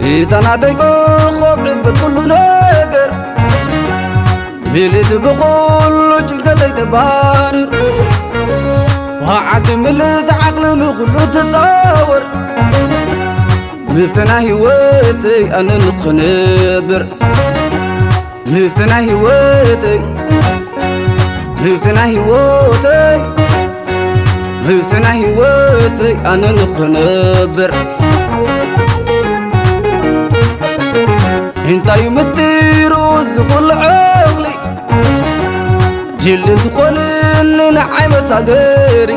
እታ ናተይ ኮኾብ ዕግበት ኩሉ ነገር፣ ምልእቲ ብኹሉ ጭንቀተይ ተባርር፣ ወዓልቲ ምልእቲ ዓቕሊ ንኹሉ ትጻወር። ምፍትና ህይወተይ ኣነ ንኽነብር፣ ምፍትና ህይወተይ፣ ምፍትና ህይወተይ፣ ምፍትና ህይወተይ ኣነ ንኽነብር። እንታዩ ምስጢሩ ዝኹሉ ዕቕሊ፣ ጅል እንትኾንኒ ንዓይ መሳገሪ፣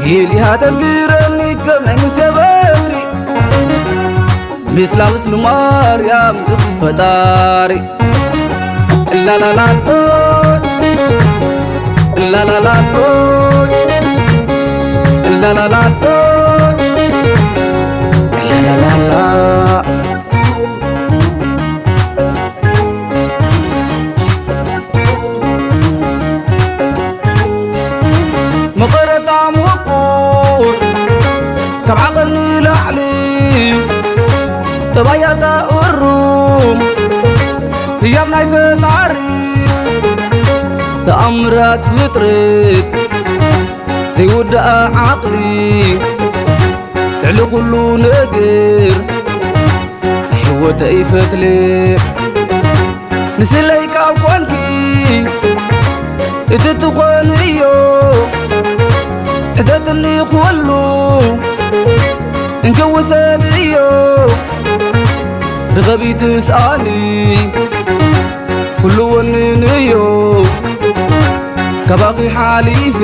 ጊሊሃ ተስግረኒ ከም ናይ ሙሴ በትሪ፣ ምስላ ምስሉ ማርያም ዝኽፈጣሪ። ላላላሎ፣ ላላላሎ፣ ላላላሎ፣ ላላላላ። መቐረታ ምቁር ካብ ዓቐን ንላዕሊ፣ ጠባያታ እሩም ህያብ ናይ ፈጣሪ፣ ተኣምራት ፍጥረት ዘይውዳእ ዓቕሊ፣ ልዕሊ ኩሉ ነገር ህይወተይ ፈትሊ። ንስለይ ካብ ኮንኪ እቲ ትኾንዮ፣ ሕተትኒ ኩሉ እንክውሰድዮ፣ ርኸቢ ትስኣኒ ኩሉ ወንንዮ፣ ካባኺ ሓሊፈ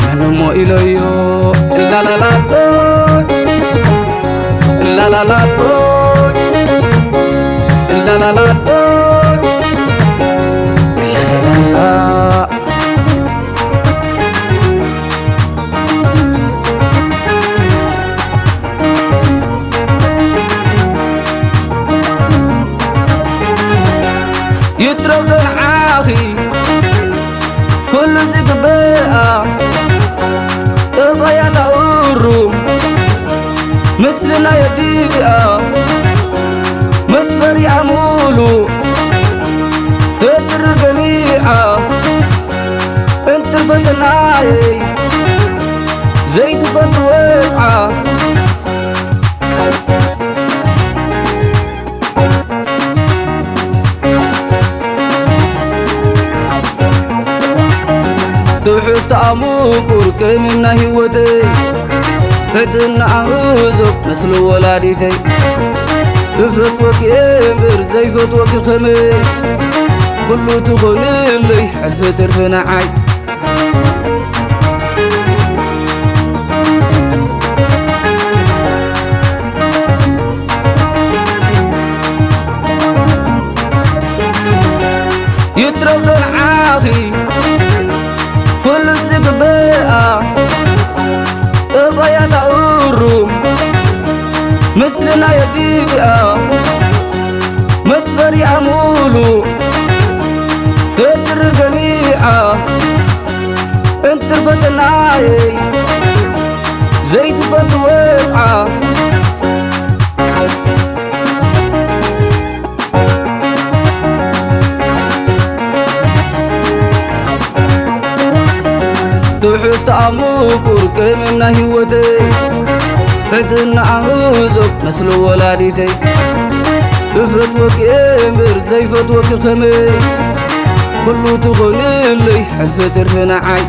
መን እሞ ኢለዮ። ላላላሎ፣ ላላላሎ፣ ላላላሎ፣ ላላላላ። ይትረፍ ዶ ንዓኺ ኩሉ ዝግብኣ፣ ጠባያታ እሩም ምስልና የዲኣ፣ መስፈሪኣ ሙሉእ ተድርር ገኒዓ፣ እንትርፈ ሰናየይ ዘይትፈቱ ወጽዓ። ትውሕዝ ተኣሙቁር ከይምና ህይወተይ፣ ትሕትና ኣምዞ መስሎ ወላዲተይ። እፈትወኪ እምበር ዘይፈትወኪ ከመይ፣ ኩሉ ትኾንለይ ሕልፊ ትርፊ ንዓይ። ይትረፍ ዶ ንዓኺ ኩሉ ዝግብኣ፣ ጠባያታ እሩም ምስልና የዲኣ፣ መስፈሪኣ ሙሉእ ተድርር ገኒዓ፣ እንትርፈ ሰናየይ ዘይትፈቱ ወጽዓ። ትውሕዝ ተኣሙቁር ከይምና ህይወተይ፣ ትሕትና ኣምዞ መስሎ ወላዲተይ። እፈትወኪ እምበር ዘይፈትወኪ ከመይ፣ ኩሉ ትኾንለይ ሕልፊ ትርፊ ንዓይ።